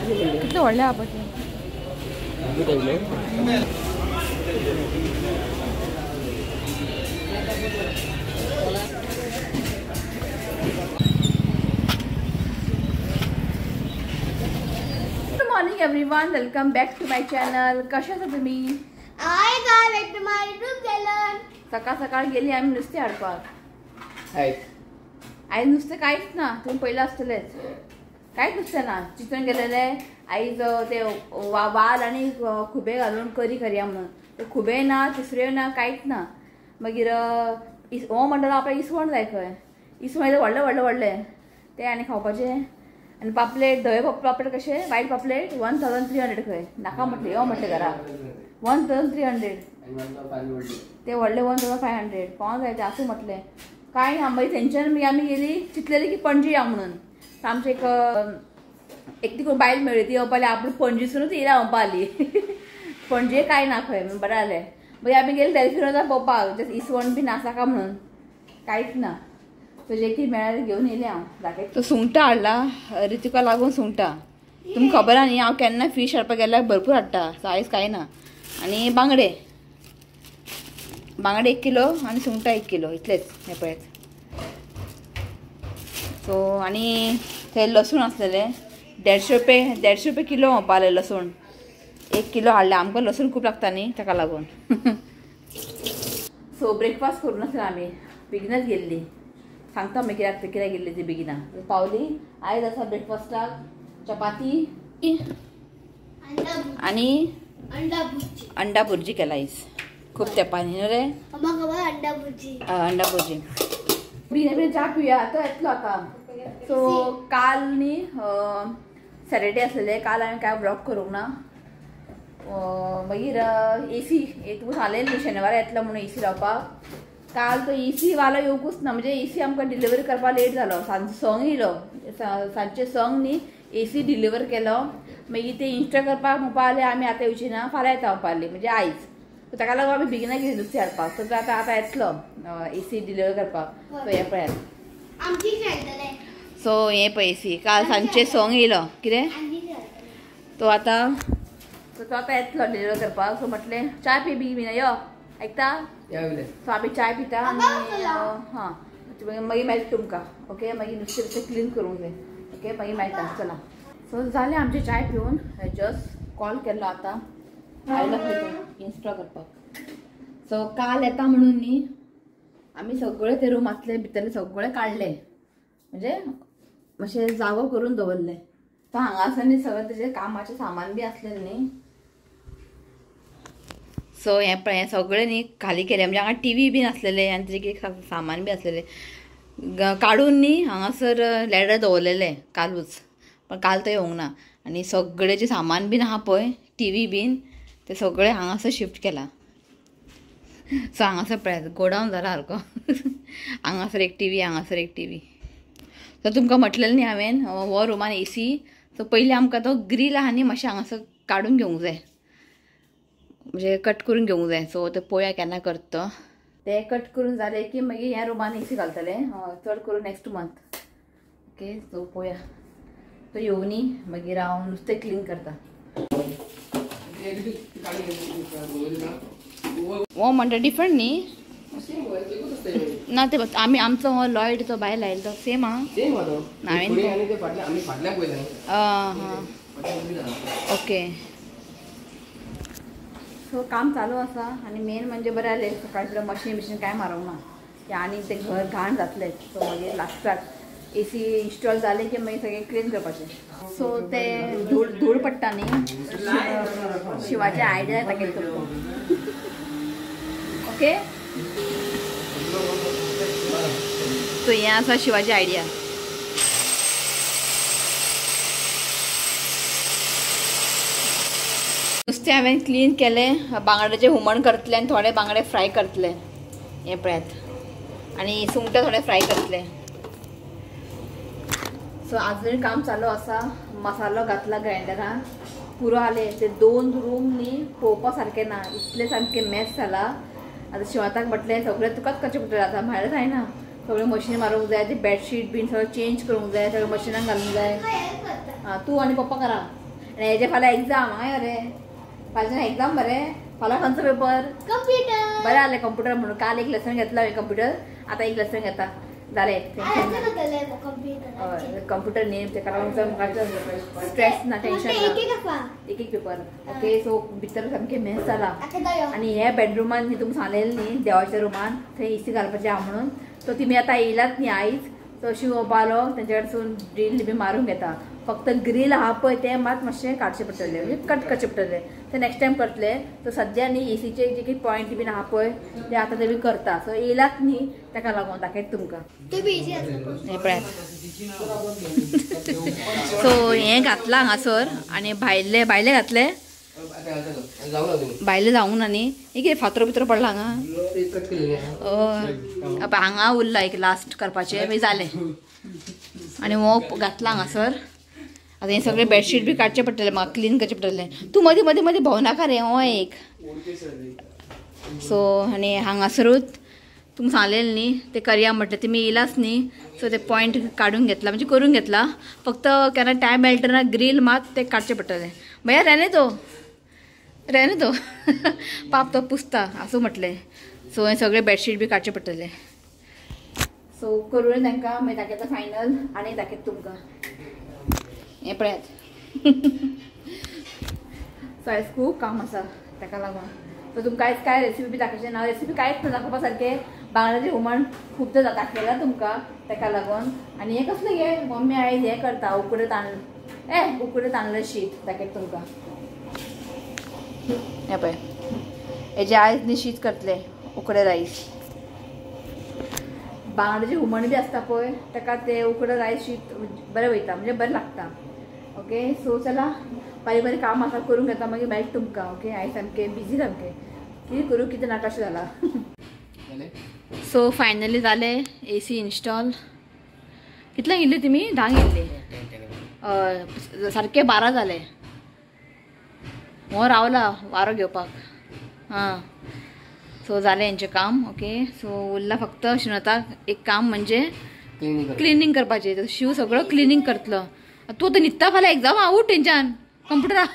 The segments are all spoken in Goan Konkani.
कितले व्हडले आहा पळय. Good morning everyone, welcome back to my channel. कशे आसा तुमी? Hi guys, back to my YouTube channel. सकाळ सकाळ गेली आमी नुस्तें हाडपाक. आयज नुस्तें कांयच ना, तुमी पयलें आसतलेच. कांयच नुस्तें ना, चिकन गेलेलें आयज ते वाल आनी खुबे घालून करी करया म्हणून. ते खुबे ना, तिसऱ्यो ना, कांयच ना. मागीर हो म्हणटालो आपल्याक इसवण जाय खंय. इसवण येता व्हडलें व्हडलें व्हडलें तें आनी खावपाचें. आनी पापलेट, धवे पापलेट कशें, वायट पापलेट 1300 खंय. नाका म्हटलें, यो म्हटलें घरा. 1300 ते व्हडले 1500 कोण जाय ते आसूं म्हटलें. कांय ना. मागीर थंयच्यान मागीर आमी गेली, चिंतलेली की पणजी या म्हणून. आमचे एक एक ती कोण बायल मेळ्ळी, ती येवपा आली, आपूण पणजीसूनच येयल्या म्हणपा आली. पणजे कांय ना खंय, बरें जालें. मागीर आमी गेली डेल्फिनोजा पळोवपाक, जस्ट इसवण बीन आसा काय म्हणून. कांयच ना. सो जे कितें मेळ्ळें घेवन येयलें हांव. दाखयता. तो सुंगटां हाडला रितिका लागून सुंगटां. तुमकां खबर आहा न्ही हांव केन्ना फीश हाडपाक गेल्यार भरपूर हाडटा. सो आयज कांय ना. आनी बांगडे, बांगडे 1 किलो आनी सुंगटां 1 किलो इतलेच. हें पळयात. सो आनी थंय लसूण आसलेलें 150 रुपये, 150 रुपये किलो म्हणपा लागले लसूण. 1 किलो हाडलें. आमकां लसूण खूब लागता न्ही, ताका लागून. सो ब्रेकफास्ट करूं नासलें आमी, बेगीनच गेल्ली. सांगता मागीर कित्याक कित्याक गेल्ली ती बेगिना पावली. आयज आसा ब्रेकफास्टाक चपाती आनी अंडा भुर्जी केला आयज. खूब तेंपानी न्हू रे अंडा भुर्जी. बेगीन बेगीन च्या पिवया, तो येतलो आतां. सो काल न्ही सॅटर्डे आसलेले, काल हांवें कांय व्लॉग करूंक ना. मागीर एसी तुका सांगलें न्ही शेनवारा येतलो म्हणून एसी लावपाक. काल तो एसी वालो येवकूच ना, म्हणजे एसी आमकां डिलिव्हरी करपाक लेट जालो. सांजचो संग येयलो, सांजचे संग न्ही एसी डिलिव्हर केलो. मागीर ते इन्स्टॉल करपाक म्हणपा लागले आमी आतां येवची ना, फाल्यां येता म्हणपा लागली, म्हणजे आयज. ताका लागून आमी बेगिना गेली नुस्तें हाडपाक. सो आतां आतां येतलो एसी डिलिव्हर करपाक. सो हें पळयात. सो हें पळय एसी काल सांजचे संग येयलो. कितें तो आतां, तो आतां येतलो डिलिव्हर करपाक. सो म्हटलें च्या पी बेगीन बेगीन यो, आयकता. सो आमी चाय पिता आनी हां मागीर मेळटा तुमकां. ओके, मागीर नुस्तें बिस्तें क्लीन करूंक जाय. ओके, मागीर मेळटा, चला. सो जालें आमचें चाय पिवन. जस्ट कॉल केल्लो आतां आयलो खंय इन्स्टॉल करपाक. सो काल येता म्हणून न्ही आमी सगळे ते रुमांतले भितरले सगळे काडले, म्हणजे मातशें जागो करून दवरले. सो हांगासर न्ही सगळें तेजें कामाचें सामान बी आसलें न्ही. सो हें पळय, हें सगळें न्ही खाली केलें. म्हणजे हांगा टी व्ही बीन आसलेले आनी तेजें कितें सामान बी आसलेलें काडून न्ही हांगासर लॅडर दवरलेलें कालूच, पण काल तो येवंक ना. आनी सगळें जें सामान बीन आहा पळय, टी व्ही बीन, तें सगळें हांगासर शिफ्ट केलां. सो हांगासर पळयात गोडावन जाला सारको. हांगासर एक टी व्ही, हांगासर एक टी व्ही. सो तुमकां म्हटलेलें न्ही हांवें हो रुमान ए सी. सो पयलीं आमकां तो ग्रील आहा न्ही मातशें हांगासर काडून घेवंक जाय, म्हणजे कट करून घेवंक जाय. सो ते पळोवया केन्ना करता तो. ते कट करून जालें की मागीर ह्या रुमान ए सी घालतले, चड करून नेक्स्ट मंथ. ओके, सो पळोवया तो येवनी मागीर हांव नुस्तें क्लीन करता. हो म्हणटा डिफरंट न्ही ना ते आमी आमचो हो लॉयड तो भायर लायलो तो सेम आहा. हां ओके. सो काम चालू आसा. आनी मेन म्हणजे बरें जालें सकाळी फुडें मशीन बिशीन कांय मारूंक ना, आनी तें घर घाण जातलें. सो मागीर लास्टाक एसी इन्स्टॉल जालें की मागीर सगळें क्लीन करपाचें. सो तें धूळ धूळ पडटा न्ही, शिवाचे आयडिया दाखयता तुमकां. ओके, सो हें आसा शिवाची आयडिया. नुस्तें हांवें क्लीन केलें, बांगड्याचें हुमण करतलें आनी थोडे बांगडे फ्राय करतले. हें पळयात. आनी सुंगटां थोडे फ्राय करतले. सो आजून काम चालू आसा. मसालो घातला ग्रायंडरान, पुरो आले. ते 2 रूम न्ही पळोवपा सारकें ना, इतले सामकें मॅस जाला. आतां शिवाताक म्हटलें सगळें तुकाच करचें पडटलें आतां, भायर जायना. सगळें मशीन मारूंक जाय, ते बेडशीट बीन सगळें चेंज करूंक जाय, सगळें मशिनाक घालूंक जाय. आं, तूं आनी पप्पा करा. आनी हेजे फाल्यां एग्जाम हय रे, फाल्यां एग्जाम बरें. फाल्यां खंयचो पेपर? कंप्युटर. बरें जालें कंप्युटर म्हणून. काल एक लेसन घेतला हांवें कंप्युटर, आतां एक लेसन घेता जालें. कंप्युटर न्ही तेका लागून स्ट्रेस ना, टेंशन ना. एक एक पेपर. ओके सो भितर सामकें मेस जाला. आनी हे बेडरुमान न्ही तुमकां सांगलेलें न्ही देवाच्या रुमान थंय एसी घालपाचें आहा म्हणून, सो तुमी आतां येयलात न्ही आयज. सो शिव पालो तेंच्या कडसून ड्रील बी मारून घेता. फक्त ग्रील आहा पळय तें मात मातशें काडचें पडटलें, म्हणजे कट करचें पडटलें, तें नेक्स्ट टायम करतलें. सो सद्या न्ही एसीचे जे कितें पॉयंट बीन आहा पळय ते आतां ते बी करता. सो येयलात न्ही तेका लागून दाखयता तुमकां. हें पळयात. सो हें घातलां हांगासर आनी भायले भायले घातले, भायले जावंक ना न्ही. हें कितें फातरो बितरो पडला हांगा? हय हांगा उरला एक लास्ट करपाचें, मागीर जालें. आनी हो घातला हांगासर. आतां हें सगळें बेडशीट बी काडचें पडटलें म्हाका, क्लीन करचें पडटलें. तूं मदीं मदीं मदीं भोंवनाका रे हो एक. सो आनी हांगासरूच तुमकां सांगलेलें न्ही तें करया म्हटलें, तुमी येयलाच न्ही. सो ते पॉयंट काडून घेतला, म्हणजे करून घेतला. फक्त केन्ना टायम मेळटना ग्रील मात तें काडचें पडटलें. भैया रेने तो, रेने तो पाप तो पुसता आसूं म्हटलें. सो हें सगळें बेडशीट बी काडचें पडटलें. सो करून तांकां मागीर दाखयता फायनल आनी दाखयता तुमकां. हें पळयात. सो आयज खूब काम आसा ताका लागून. सो तुमकां आयज कांय रेसिपी बी दाखयचें ना, रेसिपी कांयच ना दाखोवपा सारकें. बांगड्याचें हुमण खुबदां दाखयलां तुमकां ताका लागून. आनी हें कसलें गे मम्मी आयज हें करता, उकडे तांदूळ, ए उकडे तांदूळ शीत दाखयता तुमकां. हें पळय हेजें आयज न्ही शीत करतलें, उकडे रायस. बांगड्याचें हुमण बी आसता पळय ताका तें उकडे रायस शीत बरें वयता, म्हणजे बरें लागता. ओके सो चला बारीक बारीक काम आसा करूंक घेता, मागीर मेळटा तुमकां. ओके आयज सामकें बिजी, सामकें कितें करूं कितें नाका अशें जालां. सो फायनली जालें एसी इन्स्टॉल. कितल्यांक येयल्ली तुमी? 10 येयल्ली. हय सारकें 12 जालें. हो रावला वारो घेवपाक. हां सो जालें हेंचें काम. ओके सो उरलां फक्त शिवनाथाक एक काम म्हणजे क्लिनींग करपाचें. शिव सगळो क्लिनींग करतलो. तूं आतां न्हिदता, फाल्यां एग्जाम आहा, उठ तेंच्यान कंप्युटरा.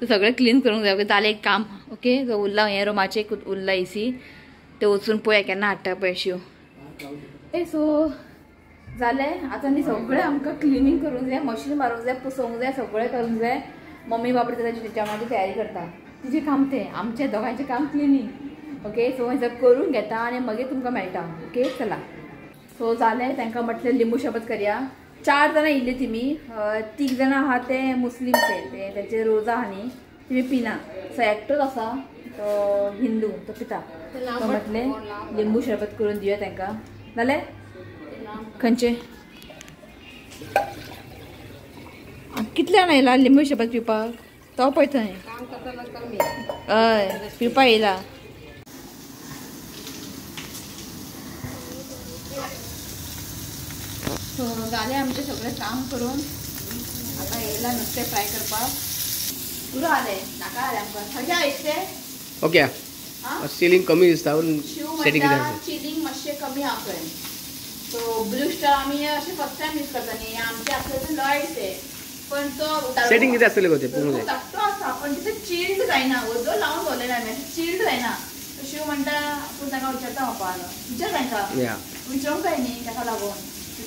सगळें क्लीन करूंक जाय. जालें एक काम. ओके सो उरलां हें रुमाचें एक उरलां एसी, तें वचून पळया केन्ना हाडटा पळय शिव. ए सो जालें आतां न्ही सगळें आमकां क्लिनींग करूंक जाय, मशीन मारूंक जाय, पुसोवंक जाय, सगळें करूंक जाय. मम्मी बाबडी ताच्या जेवणाची तयारी करता, तिचें काम तें, आमचें दोगांयचें काम क्लिनींग. ओके सो हें सगळें करून घेता आनी मागीर तुमकां मेळटा. ओके चला. सो जालें तांकां म्हटलें लिंबू शरबत करया. 4 जाणां येयल्ली तुमी, 3 जाणां आहा ते मुस्लीम, ते तेंचे रोजा आहा न्ही तुमी पिना. सो एकटोच आसा तो हिंदू, तो पिता. तो म्हटलें लिंबू शरबत करून दिवया तांकां. जालें खंयचें कितले जाणां येयला लिंबू शरबत पिवपाक? तो पळय थंय हय पिवपाक येयला. सो जालें आमचें सगळें काम करून. आतां येयला नुस्तें फ्राय करपाक. पुरो जालें, नाका जालें आमकां. खंयच्या आयचे? ओके चिलींग कमी दिसता, चिलींग मातशें कमी आहा खंय. सो ब्लू स्टार आमी अशें फर्स्ट टायम यूज करता न्ही, आमचें आसलें ते लॉयड ते, पण तो सेटिंग कितें आसतलें गो तें पळोवंक जाय. धाकटो आसा पण तितून चिल्ड जायना, उदक लावन दवरलेलें आमी, चिल्ड जायना. शिव म्हणटा पूण ताका विचारता बापान, विचार तांकां, विचारूंक जाय न्ही ताका लागून ते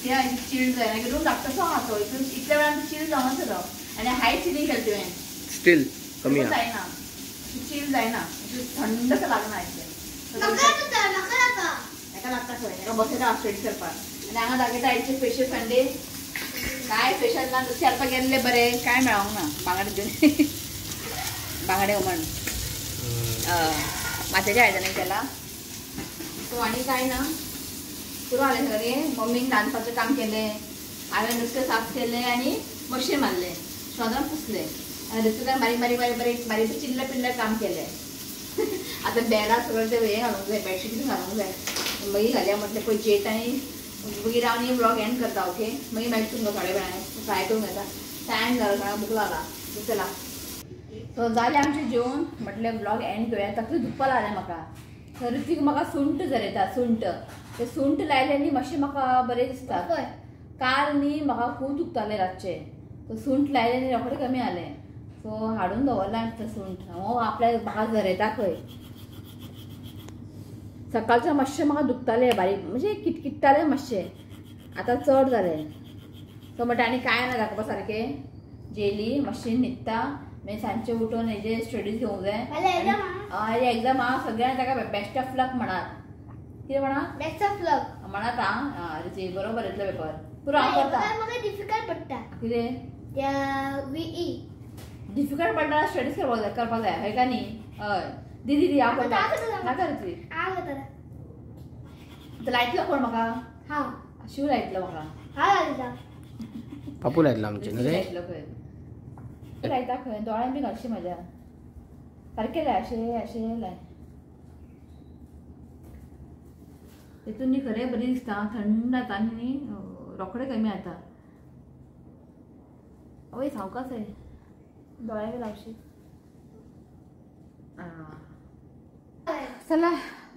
चिल्ड जायना. रूम धाकटोसो आहा तो, इतल्या वेळान चिल्ड जावनासलो आनी हाय चिलींग केलें तुवें, स्टील कमी जायना, चिल्ड जायना, थंड लागना इतलें. ताका लागता खंय, ताका बसयता स्टडी करपाक. आनी हांगा दाखयता आयचे स्पेशल संडे. काय स्पेशल ना, नुस्तें हाडपाक गेल्लें बरें, काय मेळोंक ना. बांगडे घेवन बांगडे हुमण मात्याच्या आयदनाक केला. सो आनी काय ना, पुरो जालें सगळें. मम्मीन रांदपाचें काम केलें, हांवें नुस्तें साफ केलें आनी मशीन मारलें, शिवनाथान पुसलें आनी नुस्तें बारीक बारीक बारीक बारीक बारीक चिल्ले पिल्ले काम केलें. आतां बेडां सगळें तें हें घालूंक जाय, बेडशीट घालूंक जाय. मागीर घालया म्हटलें पळय जेयता आनी मागीर हांव न्ही व्लॉग एंड करता. ओके मागीर मेळटा तुमकां थोड्या वेळान. फ्राय करूंक घेता, टायम जालो, सगळ्यांक भूक लागला. चला सो जालें आमचें जेवण. म्हटलें व्लॉग एंड करूया. तकली दुखपाक लागलें म्हाका. ऋतिक म्हाका सुंठ झरयता, सुंठ ते सुंठ लायलें न्ही मातशें म्हाका बरें दिसता. काल न्ही म्हाका खूब दुखतालें रातचें, सो सुंठ लायलें आनी रोखडें कमी जालें. सो हाडून दवरलां तें सुंठ. हो आपल्या म्हाका झरयता खंय. सकाळचें मातशें म्हाका दुखतालें बारीक, म्हणजे किटकिट्टालें मातशें, आतां चड जालें. सो म्हणटा आनी कांय ना दाखोवपा सारकें. जेली मातशें न्हिदता, मागीर सांजचें उठून हेजे स्टडीज घेवंक जाय. एग्जाम आहा सगळ्यांक, ताका बेस्ट ऑफ लक म्हणात. कितें म्हणात? बेस्ट ऑफ लक म्हणात. आं रिची बरोबर येतलो पेपर पुरो. हांव करता. म्हाका डिफिकल्ट पडटा. कितें वीई डिफिकल्ट पडटा? स्टडीज करपाक जाय हय का न्ही? हय दी दी हांव करता. नाका रे आतां लायतलो कोण म्हाका? हांव शिव लायतलो म्हाका. हांव लायता. पापू लायतलो आमचें न्हू रे? लायतलो खंय लायता खंय. दोळ्यान बी घालशी म्हज्या सारकें लाय, अशें अशें लाय. तितून न्ही खरें बरी दिसता, थंड जाता आनी न्ही रोखडें कमी जाता. आवय सावकास आहे, दोळ्या बी लावशी. चला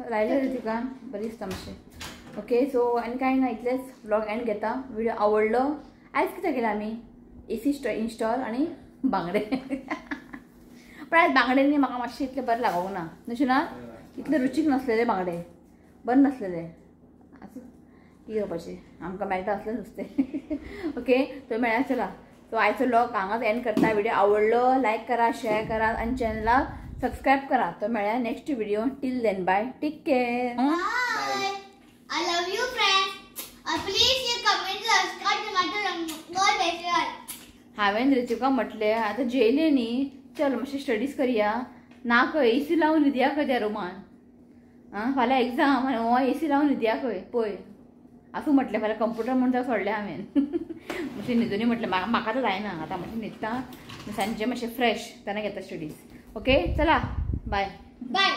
लायलें रे तिका, बरी दिसता मातशें. ओके सो आनी कांय ना, इतलेंच व्लॉग एंड घेता. व्हिडिओ आवडलो. आयज कितें केलें आमी? एसी इन्स्टॉल आनी बांगडे. पण आयज बांगडे न्ही म्हाका मातशें इतलें बरें लागोंक ना न्हू ना, इतले रुचीक नासलेले बांगडे, बरें नासलेले. आसूं कितें करपाचें, आमकां मेळटा आसलें नुस्तें. ओके तो मेळ्ळा. चला सो आयचो व्लॉग हांगाच एंड करता. व्हिडिओ आवडलो लायक करा, शेअर करा आनी चॅनलाक सबस्क्रायब करा. तो मेळ्ळा next video. Till then bye, take care. Bye. I love you friends. Please you comment, subscribe to my channel. God bless you all. हांवें रितिका म्हटलें आतां जेयलें न्ही, चल मातशें स्टडीज करया. ना खंय एसी लावन न्हिदया खंय त्या रुमान. आं फाल्यां एग्जाम आनी हो एसी लावन न्हिदया खंय पळय. आसूं म्हटलें फाल्यां कंप्युटर म्हूण ताका सोडलें हांवें. मातशें न्हिदूनी म्हटलें म्हाका आतां जायना, आतां मातशें न्हिदता, सांजचें मातशें फ्रेश तेन्ना घेता स्टडीज. ओके चला बाय बाय.